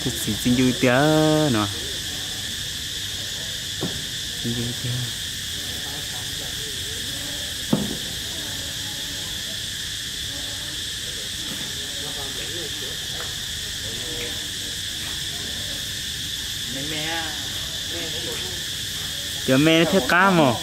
Tus txiv txiv ncu tiag no. Txiv ncu tiag. Cov me no thiaj qab mog.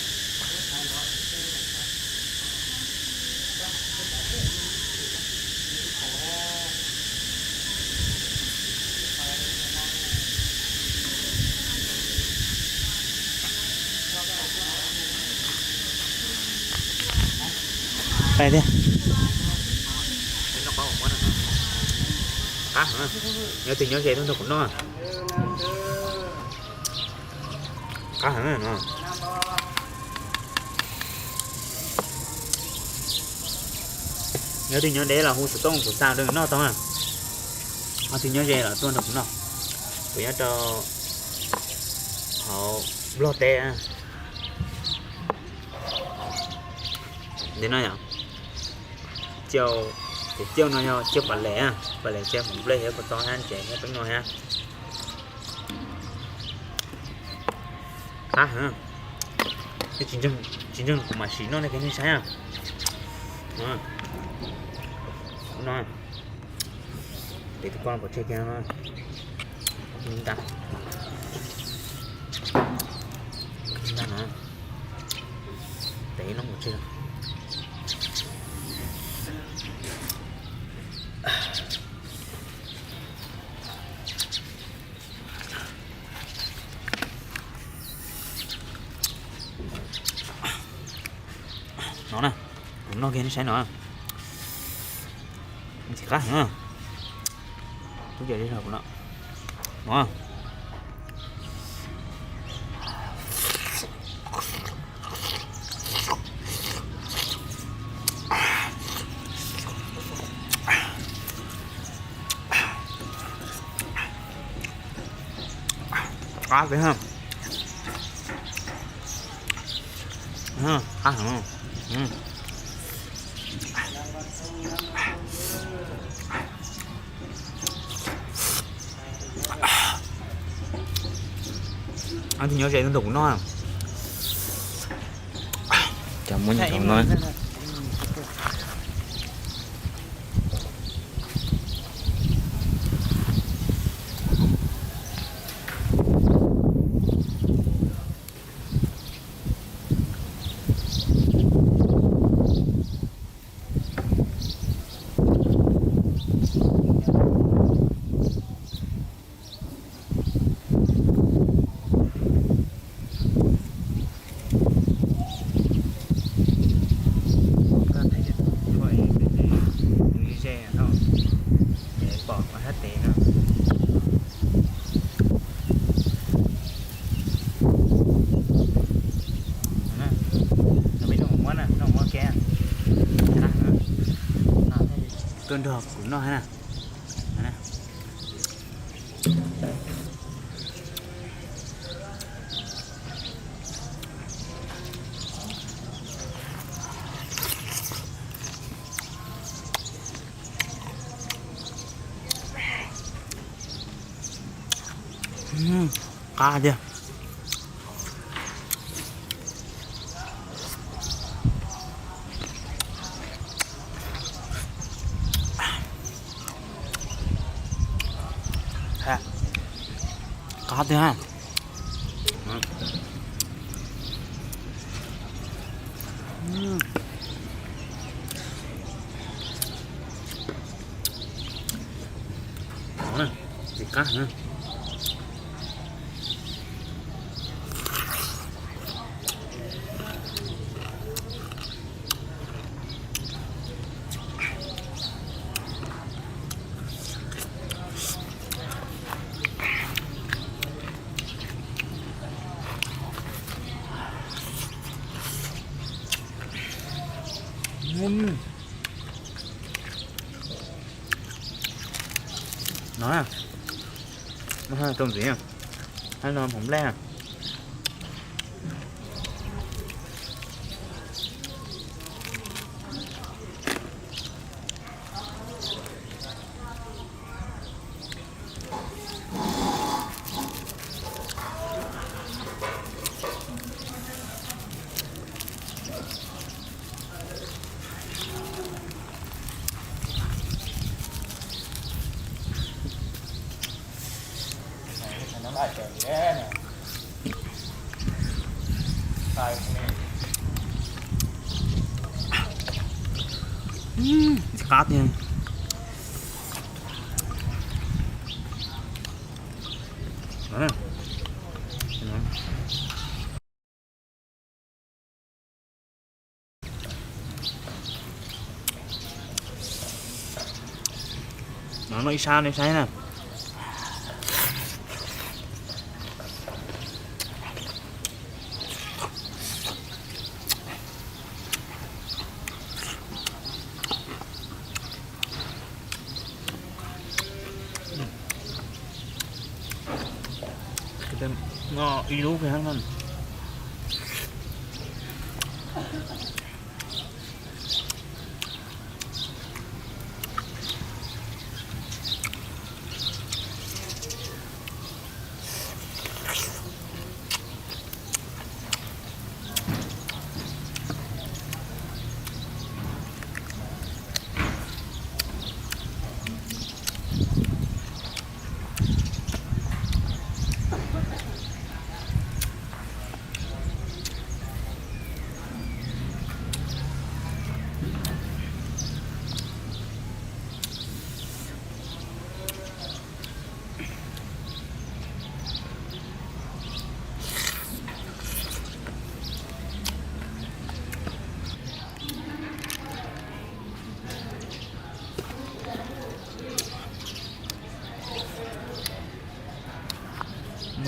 Qab thiab. Qab heev. Nyob twg nyob ze tuaj nrog kuv noj. Qab heev no. Nyob twg nyob deb los hu xov tooj kuv xa rau noj tau na. Nyob twg nyob ze los tuaj nrog kuv noj. Kuv nyob rau hauv Nplog teb. Ntawm no yom, ciaj, tus ciaj no yog ciaj pas les, pas les tsev hmoov nplej thiab kua txob thiab ntses thiab peb no thiab. Qab heev. Tsis ntseeg kuv mam sim noj nej nej saib. No, tes tus koj pov tseg kiag no. Nta, nta no, tes no pov tseg. No na, kuv noj kiag nej saib no. Ntxim qab heev. Tub cov zeb zog kuv no. No. Qab tiag. Qab heev. Nyob ze tuaj nrog kuv noj. Cov muab nyob no. Koj thaij tshuaj ib pliag, nws ze no, ces pom qhov sab tes no. Peb noj muab na, noj muab kiag. Tuaj nrog kuv noj na. Qab tiag. Qab tiag. Qab na, qab na. No, no rau ntxiv, no hmoov nplej. Qab tiag. No noj ib sab nej saib na. Noj ib lub kiag na.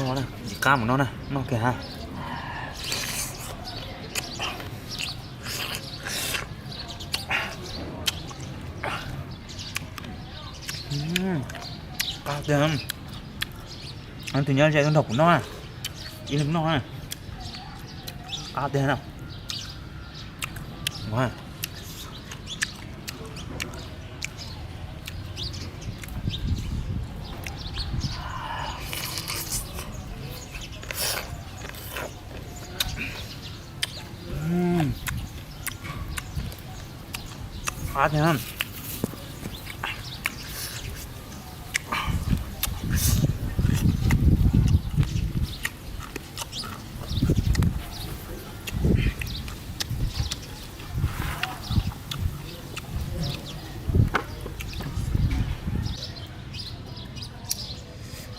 Noj na, tsis qab mus noj na, noj kiag ha. Qab tiag. Tus nyob ze nrog kuv noj na, ib leeg noj na. Qab tiag na. Qab tiag.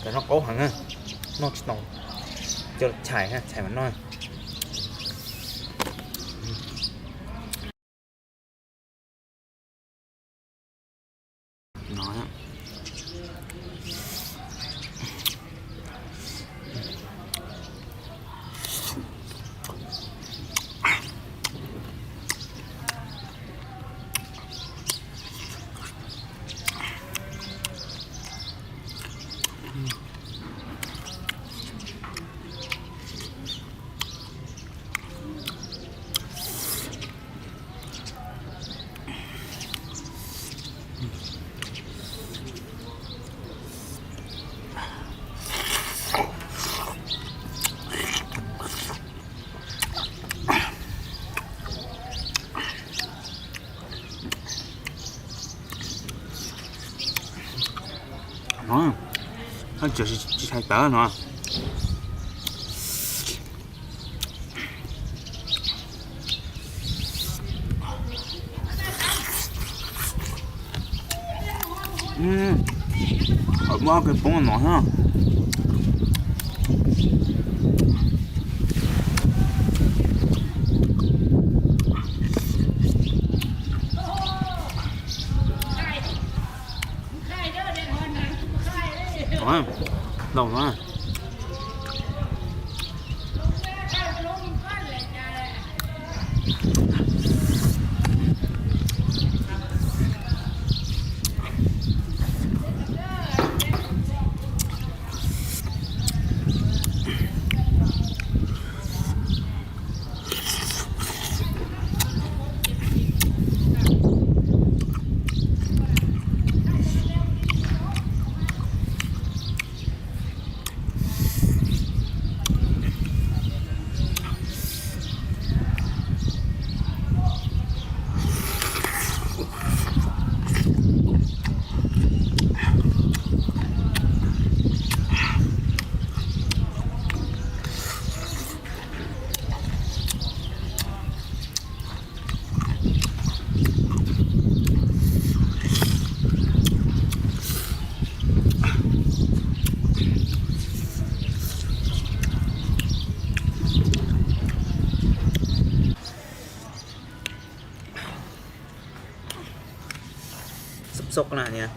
Cov no qaub heev, noj tsis tau, coj chais, chais mas noj. No, tsis hais tawv no. Muab kawg poob no na. Lauj no. Xauj na niam.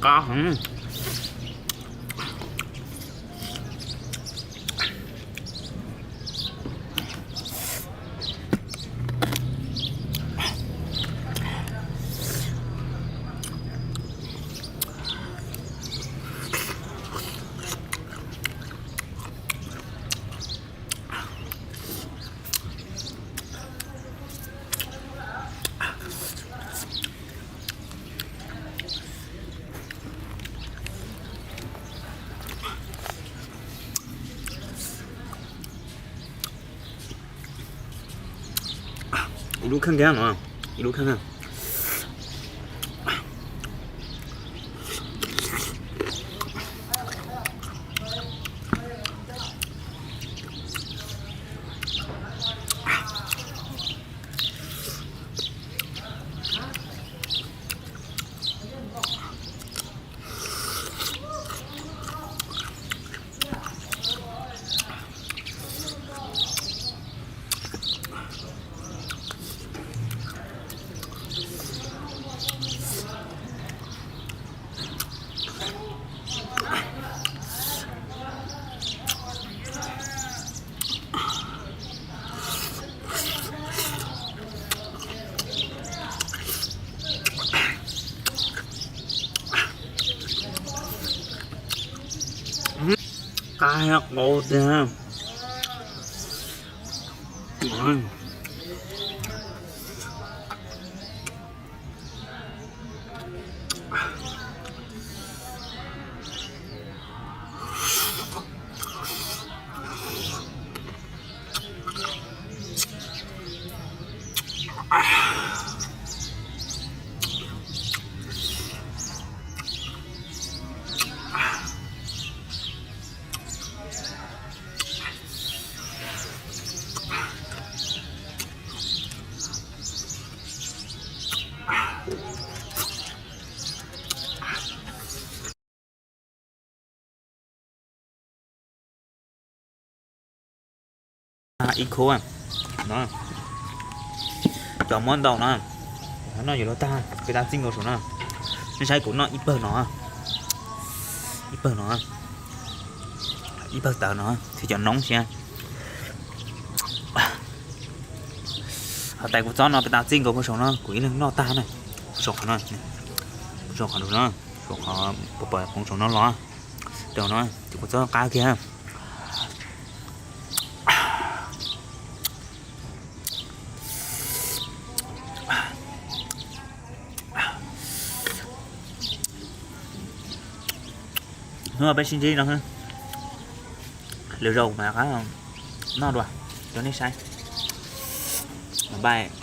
Qab heev. Ib lub kheej kiag no, ib lub kheej. Qab qau tiag. Ib khub no, cov muab ntau no, no yuav luag tag, peb tab txij nkaus saum no. Nej saib kuv noj ib pawg no, ib pawg no, ib pawg tawv no, thiab cov noob thiab. Hos tais kua txob no peb tab txij nkaus puag saum no, kuv ib leeg noj tag na. Puag saum qhov no, puag saum qhov no, saum qhov pos pos poob saum no los. Tais no ces kua txob qab kiag. Hnub no peb sib ntsib no, lwm zaus kuv mam rov qab noj dua rau nej saib. Bye.